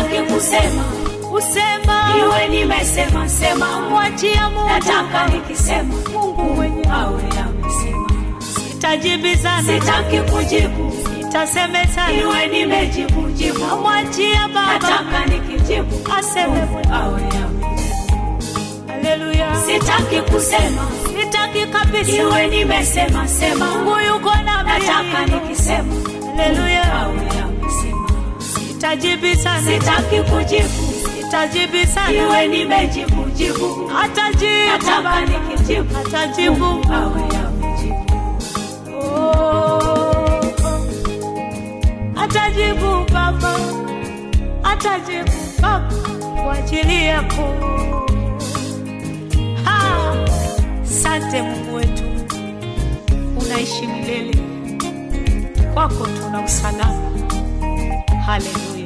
Sitaki kusema kusema, iwe nimesema sema. Mwachia Mungu. Nataka nikisema Mungu mwenyewe awe amesema. Sitajibizana. Sitaki kujibu, sitasemezana, iwe nimejibu jibu. Mwachia Baba. Nataka nikijibu aseme mwenyewe. Awe amejibu. Haleluya. Sitaki kusema, sitaki kabisa, iwe nimesema sema. Mungu yuko na mimi. Nataka nikisema Haleluya. awe amesema. Sitajibizana. Sitaki kujibu, sitajibizana, iwe nimejibu jibu. Atajibu. Nataka nikijibu atajibu, awe amejibu. Oh, atajibu Baba, atajibu Baba kwa ajili yako. Ha! Sante Mungu wetu, unaishi milele, kwako tuna usalama. Haleluya.